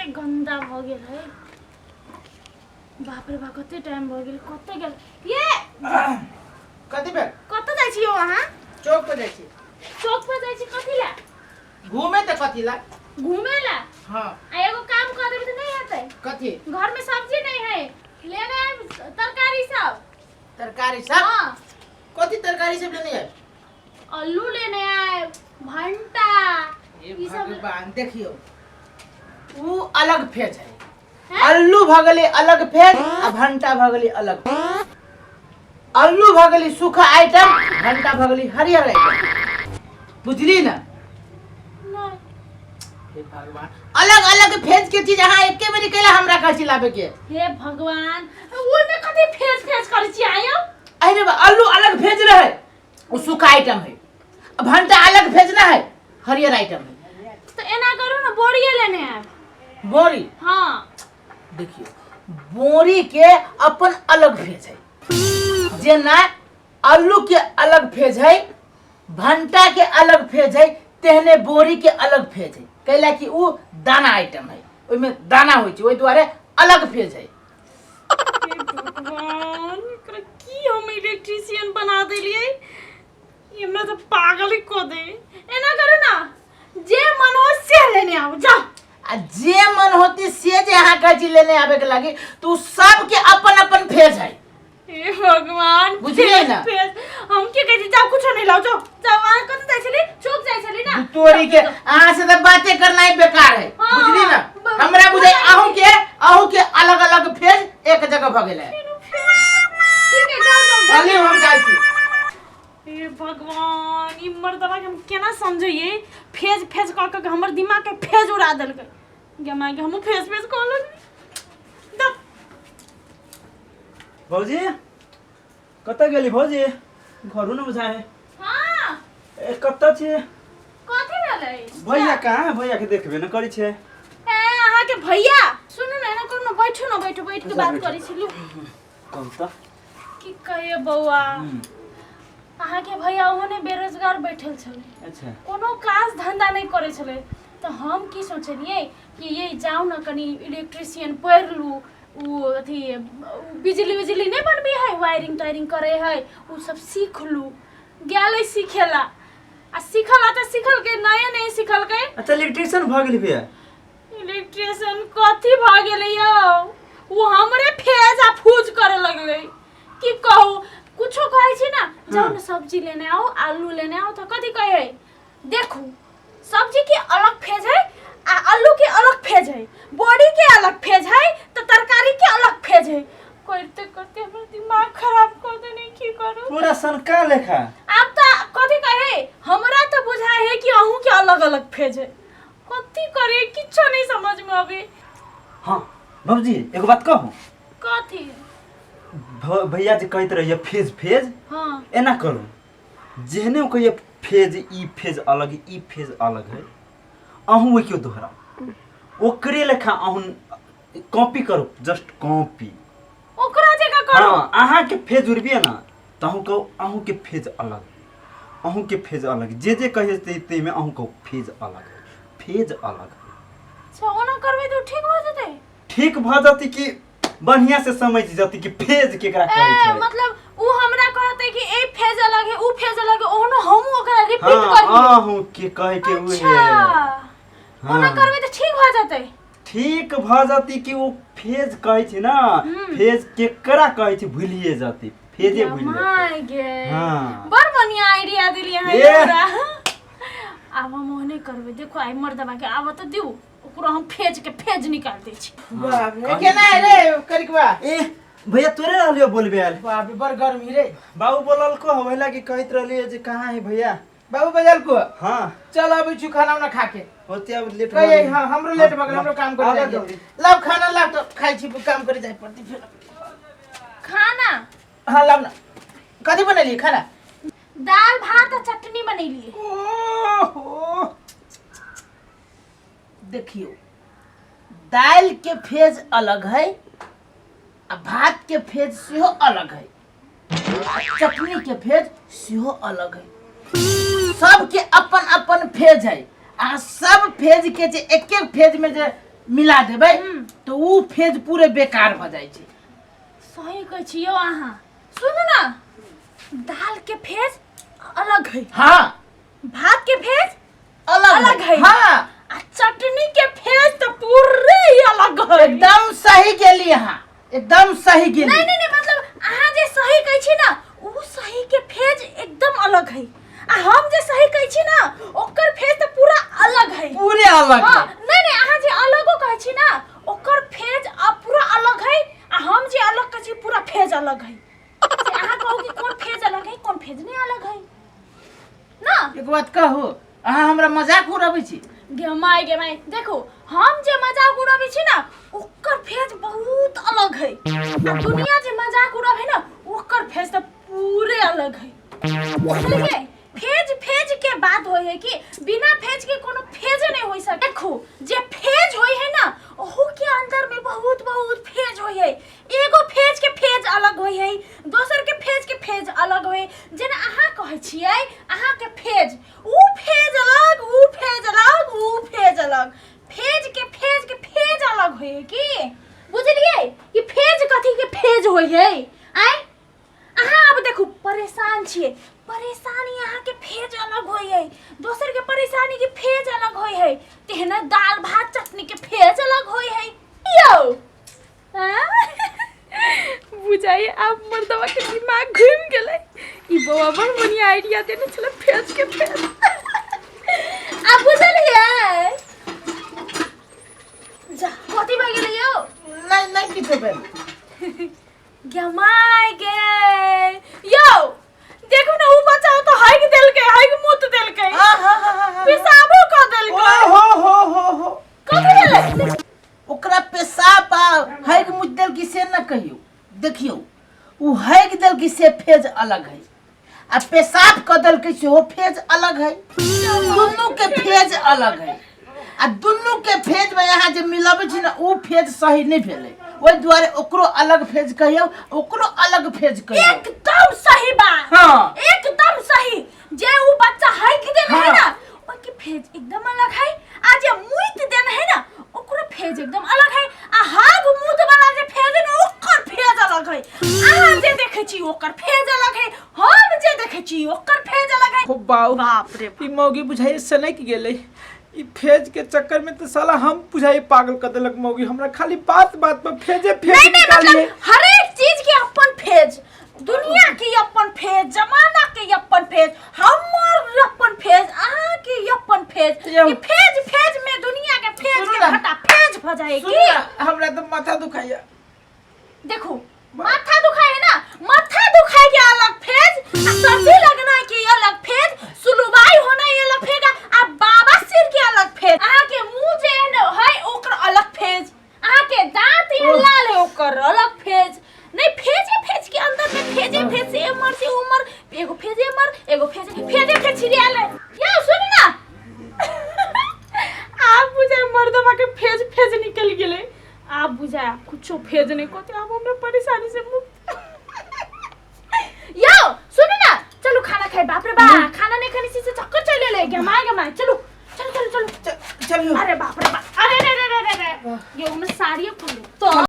कते गंदा भऽ गेल है। बाप रे बा, कते टाइम भऽ गेल, कते गेल ये। कथी भेल? कतऽ जाइ छी यौ अहाँ? चौक पर जाइ छी। चौक पर जाइ छी कथी ला? घूमे तऽ कथी ला? घूमे ला? हाँ। आ एगो काम कऽ देबै तऽ नहि हेतै? कथी? घर में सब्जी नहीं है, लेने आयब तरकारी सब। तरकारी सब? हाँ। कथी तरकारी सब लेने आयब? आलू लेने आयब, भंटा, हे ई सब। भगवान, देखियौ उ अलग फेज है। हैं? अल्लू भऽ गेलै अलग फेज आ भंटा भऽ गेलै अलग फेज। अल्लू भऽ गेलै सूखा आइटम, भंटा भऽ गेलै हरियर आइटम, बुझली ना? नहि। हे भगवान, अलग अलग फेज के चीज अहाँ एके बेरी कैला हमरा कहै छी लाबे के? हे भगवान, ओहिमे कथी फेज फेज करै छी आयो? अरे बा, अल्लू अलग फेज रहे, वो सूखा आइटम है। भंटा अलग फेज ना है, हरियर आइटम है। तो एना करू ना, बोरिए लेने आयब। बोरी? हाँ। देखियो, बोरी के अपन अलग फेज है, जेना आलू के अलग फेज है, भंटा के अलग फेज है, तेहने बोरी के अलग फेज है, कैला कि उ दाना आइटम है, ओहिमे दाना होइ छै, ओहि दुआरे अलग फेज है। हे भगवान, एकरा की हम इलेक्ट्रीशियन बना देलियै, ई हमरा तऽ पागल ही कऽ दे। एना करू ना, जे मन हो से लेने आउ, जाओ। आ जे मन होती से जे अहाँ कहै छी लेने आबे के लागी, तो उ सबके अपन अपन फेज है। हे भगवान, बुझलियै ना? फेज हम की कहै छी, जाओ, कुछो नहीं लाओ, जाओ जाओ। अहाँ कतऽ जाइ छली? चौक जाइ छली ना? तोरी के, अहाँ से तो बातें करना ही बेकार है। हाँ, बुझली ना? हमरा बुझाई अहूँ के अलग अलग फेज एक जगह भऽ गेल है। ठीक है, जाओ जाओ जाओ। चलिए, हम जाइ छी। हे भगवान, ई मर्दबा के हम केना समझैयै? फेज फेज कऽ कऽ के हमर दिमाग के फेज उड़ा देलकै। गे माय गे, हमहूँ फेज फेज कऽ लगली। दब। भौजी, कतऽ गेली भौजी? घरो न बुझाए है। हाँ। ए, कतऽ छी? कथी भेलै? भैया कहाँ है? भैया के देखबे न करै छै। ए, अहाँके भैया, सुनू ने, एना करू ने, बैठू ने, बैठू, बैठ के अच्छा, बात बैठू। करै छी, लू। कहू तऽ। की कहिए बौआ, अहाँके भैया ओहने बेरोजगार बैठल छलै। अच्छा। कोनो काज धंधा नहि करै छलै, तऽ हम की सोचलियै कि ये जाउ ने, कनि इलेक्ट्रिशियन पढ़ि लू, ओ अथी बिजली उजली नहि बनबै है, वायरिंग तायरिंग करै है, ओ सब सीख लू। गेलै सीखेला आ सीखल तऽ सीखलकै, नये नये सीखलकै। अच्छा, इलेक्ट्रिशियन भऽ गेली भैया? इलेक्ट्रिशियन कथी भऽ गेलै यौ, ओ हमरे फेज आ फूज करे लगलै। की कहू, कुछो कहै छी ना, जाउ ने सब्जी लेने आओ, आलू लेने आओ, तऽ कथी कहै है? देखू, सब्जी के अलग फेज है आ आलू के अलग फेज है, बड़ी के अलग फेज है, तऽ तरकारी के अलग फेज है। करते करते हमर दिमाग खराब कर देने। की करू? पूरा सनका लेखा। आब तऽ कथी कहे, हमरा तऽ बुझाय है कि अहूँ के अलग अलग फेज है। कथी करे, किछो नहीं समझ में अबे। हाँ भौजी, एगो बात कहू? कथी? भैया जे कहैत रहिए फेज फेज। हाँ। एना करू, जेहने ओ कहिए फेज, ई फेज अलग, ई फेज अलग है, अहूँ ओहि के दोहराउ, ओकरे लेखा अहूँ कॉपी करू, जस्ट कॉपी। ओकरा जगह करू? हाँ, अहाँ के फेज उड़बिए ना तऽ अहूँ कहू अहूँ के फेज अलग, अहूँ के फेज अलग। जे जे कहिए ते ताहिमे अहूँ कहू फेज अलग है, फेज अलग है। अच्छा, ओना करबै तऽ ठीक भऽ जेतै? ठीक भऽ जतै कि बढ़िया से समझ जतै कि फेज केकरा कहै ए छै। मतलब उ हमरा कहतै कि ए फेज अलग है, उ फेज अलग है, ओहनो हमहूँ ओकरा रिपीट हाँ, करियै। अहूँ के कहे के उहे। अच्छा, ओना हाँ। करबै तऽ ठीक भऽ जेतै? ठीक भऽ जतै कि ओ फेज कहै छै ना, फेज केकरा कहै छै भूलिए जतै, फेजे भूलि जेतै। माय गे। हाँ। बड़ बढ़िया आइडिया देलियै अहाँ। ए। हमरा आब हम ओहने करबै। देखो, आइ मर्दबा के आबऽ तऽ दियौ, ओकरो हम फेज के फेज निकाल दै छी। बाप रे, केना है रे करिकवा? ए भैया, तोरे रहलियो बोलबे आयल। बाप रे, बड़ गर्मी रे। बाबू बोललको हवे लागी कहैत रहलियो जे कहाँ है भैया। बाबू बजल को? हाँ। चल, अबै छी खाना उना खा के। होते अब लेट कहिए। भऽ गेल। हाँ, हमरो लेट भऽ गेल, हमरो काम करे आबऽ जाय जल्दी। लाव खाना, लाव तो खाइ छी, काम करे जाय पड़ती फेर। खाना? हाँ, लाव ना। कथी बनेलियै खाना? दाल भात आ चटनी बनेलियै। ओहो, देखियो, दालि के फेज अलग है आ भात के फेज सेहो अलग है आ चटनी के फेज सेहो अलग है। सबके अपन अपन फेज है आ सब फेज के जे एक एक फेज में जे मिला देबै तऽ उ फेज पूरे बेकार भऽ जाइ छै। सही कहै छी यौ अहाँ। सुनू ना, दाल के फेज अलग है। हाँ। भात के फेज अलग अलग है। हाँ। आ चटनी के फेज तो पूरे ही अलग है। एकदम सही गेली अहाँ, एकदम सही गेली। नहीं नहीं नहीं, मतलब अहाँ जे सही कहै छी ना उ सही के फेज एकदम अलग है, आ हम जे सही कहै छी ना ओकर फेज तो पूरा अलग है। पूरे अलग हाँ, है। नहीं नहीं, अहाँ जे अलगो कहै छी ना ओकर फेज अब पूरा अलग है, आ हम जे अलग कहै छी पूरा फेज अलग है। से अहाँ कहू कि कोन फेज अलग है कोन फेज नहीं अलग है ना। एक बात कहू, अहाँ हमरा मजाक उड़ाबै छी? गे my गे my, देखो हम जे मजाक उड़ाबै छी ना ओकर फेज बहुत अलग है, आ दुनिया जे मजाक उड़ाबै ना ओकर फेज तो पूरे अलग है। बुझलियै? फेज फेज के बात होय है कि बिना फेज के कोनो फेज नहीं होय सके। देखो जे फेज होय है ना ओहू के अंदर में बहुत बहुत फेज होय है। एगो फेज के फेज अलग होय है, दोसर के फेज के फेज अलग होय है। जेना अहाँ कहै छियै अहाँ के फेज, ऊ फेज अलग, ऊ फेज अलग, ऊ फेज अलग, फेज के फेज के फेज अलग होय है की। बुझलियै कि फेज कथी के फेज होय है? आँय अहाँ अब देखू परेशान छियै, परेशानी अहाँ के फेज अलग होय है, दोसर के परेशानी के फेज अलग होय है, तेहने दाल भात चटनी के फेज अलग होय है। यौ बुझाइए आब मर्दवा के दिमाग घूम गेलै। ई बौआ बड़ बढ़िया आइडिया देने छलै फेज के फेज। आब बुझलियै? जा कथी भऽ गेलै यौ? नहीं नहीं किछो भेल। गे my गे, यौ देखू ना उ बच्चा तो हग देलकै, हग मुत देलकै, पेशाबो क देलकै। ओ हो हो हो हो, कथी भेलै? ओकरा पेशाब आ हग मुत देलकै से न कहियौ। देखियौ उ हग देलकै से फेज अलग है, आ पेशाब क देलकै सेहो फेज अलग है। दुनू के फेज अलग है, आ दुनू के फेज में यहाँ जे मिलबै छी ना उ फेज सही नहीं भेलै, ओहि दुआरे ओकरो अलग फेज कहियौ, ओकरो अलग फेज कहियौ। एकदम सही बात। हाँ। एकदम सही। जे उ बच्चा हग देने है हाँ। ना ओके फेज एकदम अलग है, आ जे मुइत देने है ना ओकरो फेज एकदम अलग है, आ हाग मुत वाला जे फेज है ना ओकर फेज अलग है। अहाँ जे देखै छी ओकर फेज अलग है, हम जे देखै छी ओकर फेज अलग है। हो बाऊ, बाप रे ई मौगी बुझाइए सनक गेलै। ई फेज के चक्कर में तो साला हम बुझाइए पागल कर देलक मौगी। हमरा खाली बात बात पर फेजे फेज नहीं नहीं, निकालिए। मतलब हर एक चीज के अपन फेज, दुनिया के अपन फेज, जमाना के अपन फेज, हमर अपन फेज, अहाँ के अपन फेज, यौ। ई फेज फेज में दुनिया के फेज सुनू के ना। घटा फेज भ जाए सुन की। ना, हमरा तो माथा दुखाइया। देखो माथा दुखाए है ना, माथा दुखाए के अलग फेज, आ सर्दी लगना के अलग फेज, सुलुवाई होना ये अलग फेज, आ बाबा सिर के अलग फेज, अहाँ के मुंह जे है ना है ओकर अलग फेज, अहाँ के दांत ये लाल है ओकर अलग फेज। नहीं फेजे फेज के अंदर में फेजे फेज से एमर से उमर, एगो फेजे एमर, एगो फेजे फेजे फेज छिड़ियाल है। यौ सुन ना, आप बुझाए मर्दवा के फेज फेज निकल गेलै। आप बुझाए कुछो फेज नहीं कोते, आप हमरा परेशानी से मुक्त। यौ सुन ना, चलो खाना खाए। बाप रे बा, खाना नहीं खाने से चक्कर चले ले गमाए गमाए। चलो चलो चलो चलो चलियो। अरे बाप रे बाप, अरे रे रे रे रे रे, यो में साड़ी खोलो तो।